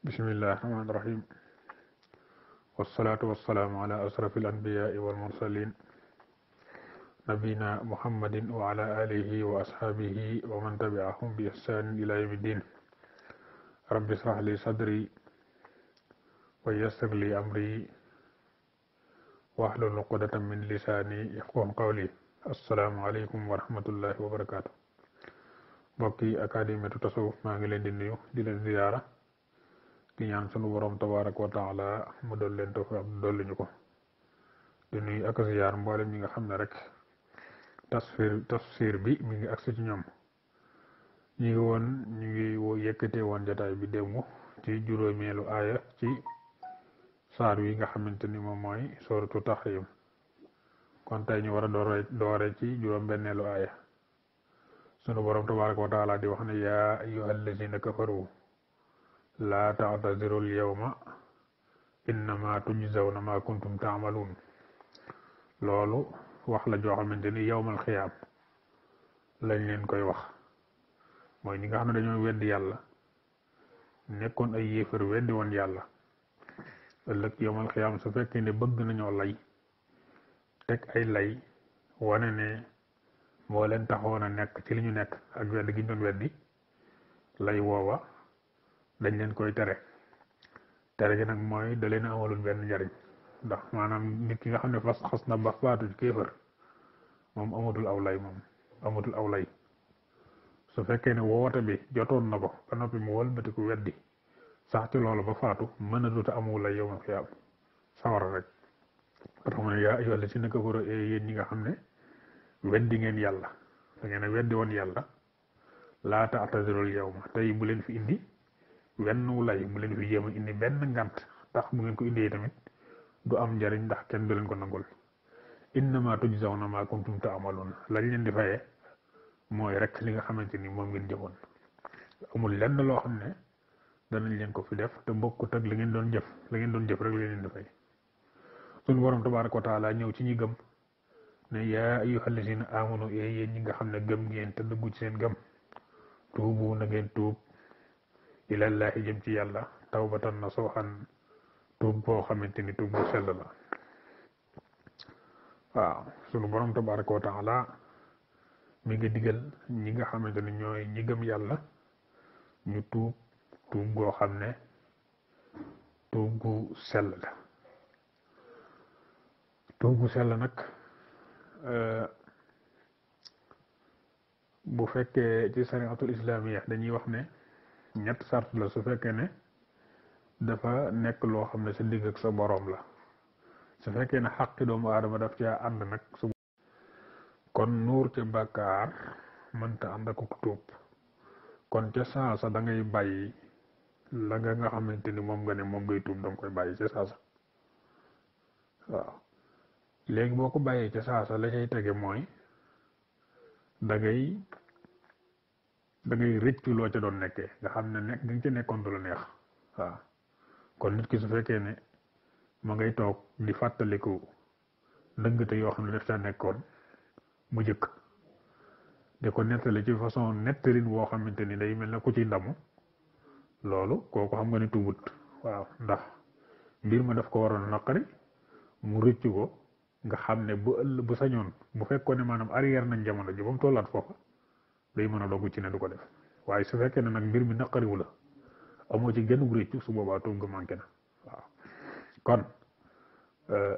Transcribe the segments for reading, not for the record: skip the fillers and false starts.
بسم الله الرحمن الرحيم والصلاة والسلام على أشرف الأنبياء والمرسلين نبينا محمد وعلى آله وأصحابه ومن تبعهم بإحسان إلى يوم الدين رب اشرح لي صدري ويسر لي أمري واحلل عقدة من لساني يفقهوا قولي السلام عليكم ورحمة الله وبركاته بقي أكاديمية التصوف ما ngi leen di nuyu di leen ziyaara di ñaan sunu borom tabaaraka wa taala mu dool leen tawfiq dolli ñu ko di nuyu ak ziyaar mboolem ñi nga xam ne rek tafsir bi mi ngi agsi ci ñoom ñu ngi yëkkatee woon jataay bi démb ci juróomeelu aaya ci saar wi nga xamante ni moom mooy sooratu Tahrim kon tey ñu war a doore ci juróom-benneelu aaya sunu borom tabaaraka wa taala di wax ne yaa ayyuhal lazina kafaru laa ta'tazirul yawma innama tujzawna ma kuntum ta'malun loolu wax la joo xamante ni yawmal xiyaam lañ leen koy wax mooy ñi nga xam ne dañoo weddi yàlla nekkoon ay yéefar weddi woon yàlla ëllëg yawmal xiyaam su fekkee ne bëgg nañoo lay teg ay lay wane ne moo leen taxoon a nekk ci li ñu nekk ak weddi gi ñu doon weddi lay woowa dañ leen koy tere gi nag mooy da leen amalul benn njariñ ndax maanaam nit ki nga xam ne xas na ba faatu ci kéefër moom amatul aw lay su fekkee ne woote bi jotoon na ko ba noppi mu wëlbati ku weddi sax ci loolu ba faatu mën a duta amul lay yawmal xiyaam sawara rek ba tax mu ne yaa ayyuhal lazina kafaru yéen ñi nga xam ne weddi ngeen yàlla da ngeen a weddi woon yàlla laa ta'tazirul yawma tey bu leen fi indi wenn lay bu leen fi jéem a indi benn ngant ndax bu ngeen ko indee tamit du am njariñ ndax kenn du leen ko nangul innama tujzawna ma kuntum ta'malun lañ leen di fayee mooy rek li nga xamante ni moom ngeen jëfoon amul lenn loo xam ne danañ leen ko fi def te bokkut ak la ngeen doon jëf rek la leen di fay sunu borom tabaaraka wa taala ñëw ci ñi gëm ne yaa ayyuhal lazina amanu yéen ñi nga xam ne gëm ngeen te dëggu ci seen gëm tuubu na ngeen tuub ilallahi jëm ci yàlla tawbatan nasuhan tuub boo xamante ni tuub bu sell la waaw sunu borom tabaaraka wa taala mi ngi digal ñi nga xamante ni ñooy ñi gëm yàlla ñu tuub goo xam ne tuub gu sell la tuub gu sell nag bu fekkee ci sariatul islamiya dañuy wax ne ñett sart la su fekkee ne dafa nekk loo xam ne sa digg ak sa boroom la su fekkee ne xaqi doomu aadama daf caa ànd nag kon nuur ca bàkkaar mënta ànd ak tuub kon ca saasa da ngay bàyyi la nga xamante ni moom nga ne moom ngay tuub danga koy bàyyi ca saasa waaw léegi boo ko bàyyee ca saasa la cay tege mooy da ngay rëccu loo ca doon nekkee nga xam ne nekk nga ca nekkoon du la neex waaw kon nit ki su fekkee ne ma ngay toog di fàttaliku ndëngate yoo xam ne daf caa nekkoon mu jëkk di ko nettali ci façon nettalin woo xamante ni day mel ne ku ci ndamu loolu kooku xam nga ne tuubut waaw ndax mbir ma daf ko waroon a naqari mu rëccu ko nga xam ne bu sañoon bu fekkoon ne maanaam arrière nañ jamono ji ba mu tollaat foofa day mën a dogg ci ne du ko def waaye su fekkee ne nag mbir mi naqariwu la amoo ci genn rëccu su boobaa tuub nga manqué na waaw kon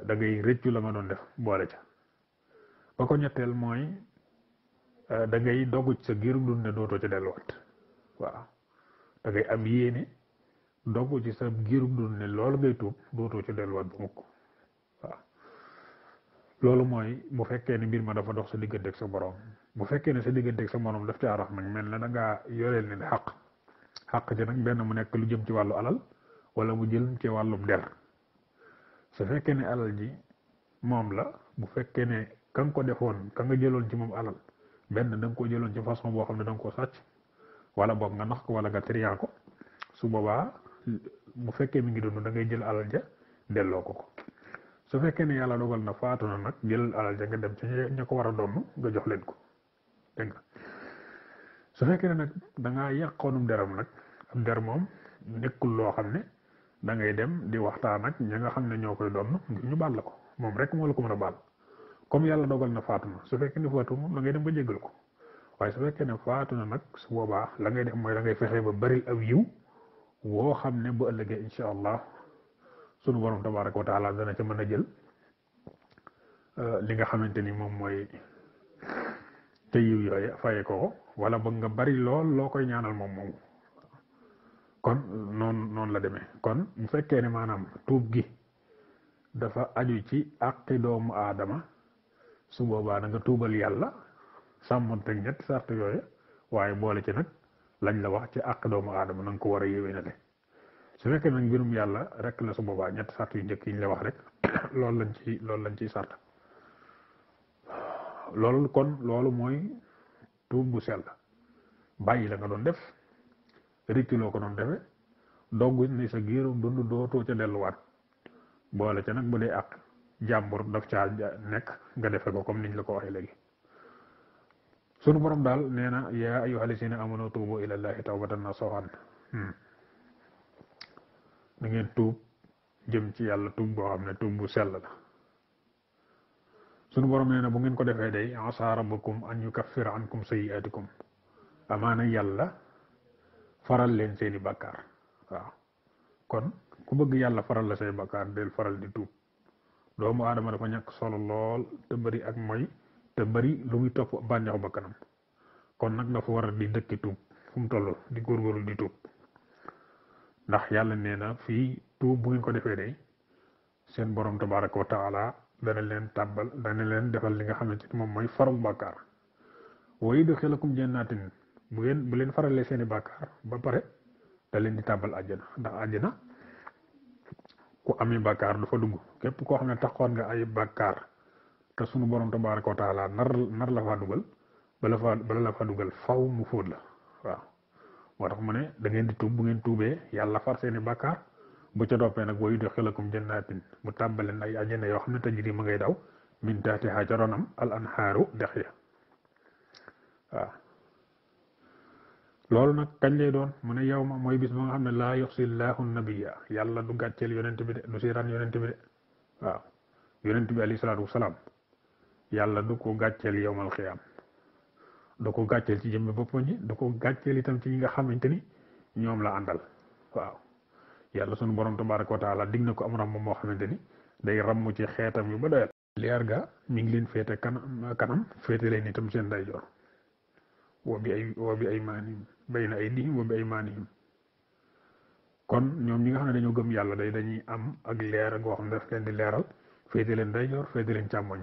da ngay rëccu la nga doon def boole ca ba ko ñetteel mooy da ngay dogg ci sa giiru dund ne dootoo ci delluwaat waaw da ngay am yéene dogg ci sa giiru dund ne loolu ngay tuub dootoo ci delluwaat bu mukk waaw loolu mooy bu fekkee ne mbir ma dafa dox sa digganteeg sa borom bu fekkee ne sa digganteeg sa borom daf caa rax nag mel na da ngaa yoreel ne xaq ci nag benn mu nekk lu jëm ci wàllu alal wala mu jël ci wàllum der su fekkee ne alal ji moom la bu fekkee ne ka nga ko defoon ka nga jëloon ci moom alal benn da nga ko jëloon ci façon boo xam ne da nga ko sàcc wala boog nga nax ko wala nga trian ko su boobaa bu fekkee mi ngi dund da ngay jël alal ja delloo ko su fekkee ne yàlla dogal na faatu na nag jël alal ja nga dem ci ña ko war a doon nga jox leen ko dégg nga su fekkee ne nag da ngaa yàqoonum deram nag ab der moom nekkul loo xam ne da ngay dem di waxtaan ak ña nga xam ne ñoo koy doon ngir ñu baal la ko moom rek moo la ko mën a baal comme yàlla dogal na faatu na su fekkee ne faatu moom da ngay dem ba jéggal ko waaye su fekkee ne faatu na nag su boobaa la ngay def mooy da ngay fexe ba bari aw yiw woo xam ne bu ëllëgee incha allah sunu borom tabaraka wa taala dana ca mën a jël li nga xamante ni moom mooy te yiw yooyu faye ko wala bëgg nga bari lool loo koy ñaanal moom moomu kon noonu la demee kon bu fekkee ne maanaam tuub gi dafa aju ci àqi doomu aadama su boobaa da nga tuubal yàlla sàmmonte ñett sart yooyu waaye boole ci nag lañ la wax ci àq doomu aadama na nga ko war a yéwénale su fekkee nag mbirum yàlla rek la su boobaa ñett sart yu njëkk yi ñu la wax rek loolu lañ ciy sart loolu mooy tuub bu sell bàyyi la nga doon def rikki loo ko doon defe dogg ni sa giiru dund dootoo ca delluwaat boole ca nag bu dee àq jàmbur daf caa nekk nga defe ko comme niñ la ko waxee léegi sunu borom daal nee na yaa ayyuhal lazina amanu tuubu ilallahi tawbatan nasuhan da ngeen tuub jëm ci yàlla tuub boo xam ne tuub bu sell la sunu borom nee na bu ngeen ko defee day asa rabbukum an yukaffira ankum sayyi'atikum amaana yàlla faral leen seeni bàkkaar waaw kon ku bëgg yàlla faral la say bàkkaar del faral di tuub doomu aadama dafa ñàkk solo lool te bari ak mooy te bari lu muy topp bànneexu bakkanam kon nag dafa war a di dëkki tuub fu mu toll di góorgóorlu di tuub ndax yàlla nee na fii tuub bu ngeen ko defee day seen borom tabaraka wa taala dana leen defal li nga xamante ni moom mooy faru bàkkaar wa yudxilakum jannatin bu leen faralee seeni bàkkaar ba pare da leen di tàbbal àjjana ndax àjjana ku amee bàkkaar du fa dugg képp koo xam ne taxoon nga ay bàkkaar te sunu borom tabaraka wa taala nar la faa dugal bala la faa dugal faw mu fóot la waaw moo tax mu ne da ngeen di tuub bu ngeen tuubee yàlla far seeni bàkkaar bu ca doppee nag wa yudxilakum jannatin mu tàbbaleen ay àjjana yoo xam ne tajri ma ngay daw min tahtiha ca ronam al anhaaru dex ya waaw loolu nag kañ lay doon mu ne yow ma mooy bis ba nga xam ne laa yuxsillahu nabiya yàlla du gàcceel yonent bi de du siiraan yonent bi de waaw yonent bi alayhi salaatu wasalaam yàlla du ko gàcceel yowmal xiyaam du ko gàcceel ci jëmmi boppam ñi du ko gàcceel itam ci ñi nga xamante ni ñoom la àndal waaw yàlla sunu borom tabaraka wa taala dig na ko am ram moo xamante ni day ramm ci xeetam yu ba doyal leer ga mi ngi leen féete kanam féete leen itam seen ndeyjoor wa bi aymaanihim bayna aydihim wa bi aymaanihim kon ñoom ñi nga xam ne dañoo gëm yàlla dañuy am ak leer goo xam ne daf leen di leeral féete leen ndeyjoor féete leen càmmoñ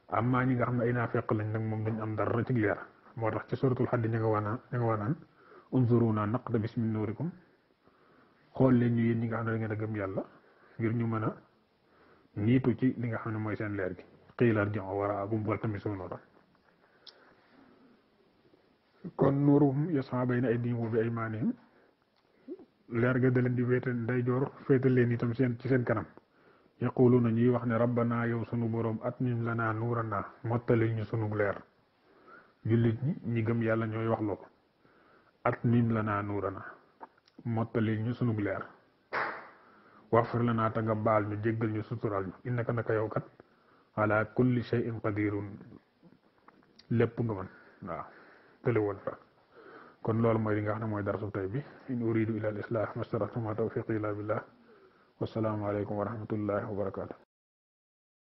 amma ñi nga xam ne ay naafeq lañ nag moom dañ am dara ci leer moo tax ci suratul Hadid ña nga waanaan unzuruna naqtabis min nuurikum xool leen ñu yéen ñi nga xam ne da ngeen a gëm yàlla ngir ñu mën a niitu ci li nga xam ne mooy seen leer gi qiila irji'u wara'akum faltamisuu nuuran kon nuuruhum yas'aa bayna aydihim wa bi aymaanihim leer ga da leen di féete ndeyjoor féete leen itam ci seen kanam yaquluuna ñuy wax ne rabbana yow sunu boroom atmim lanaa nuuranaa mottalil ñu sunu leer jullit ñi gëm yàlla ñooy wax loolu atmim lanaa nuuranaa mottalil ñu sunu leer waxfir lanaa ta nga baal ñu jéggal ñu sutural ñu innaka naka yow kat ala kulli shay'in qadirun lépp nga mën waaw tële woon fa kon loolu mooy li nga xam ne mooy darasu tey bi in uridu ila al islah mastata'tu ma tawfiqi illa billah wassalaamu aleykum wa rahmatullahi wa barakatuh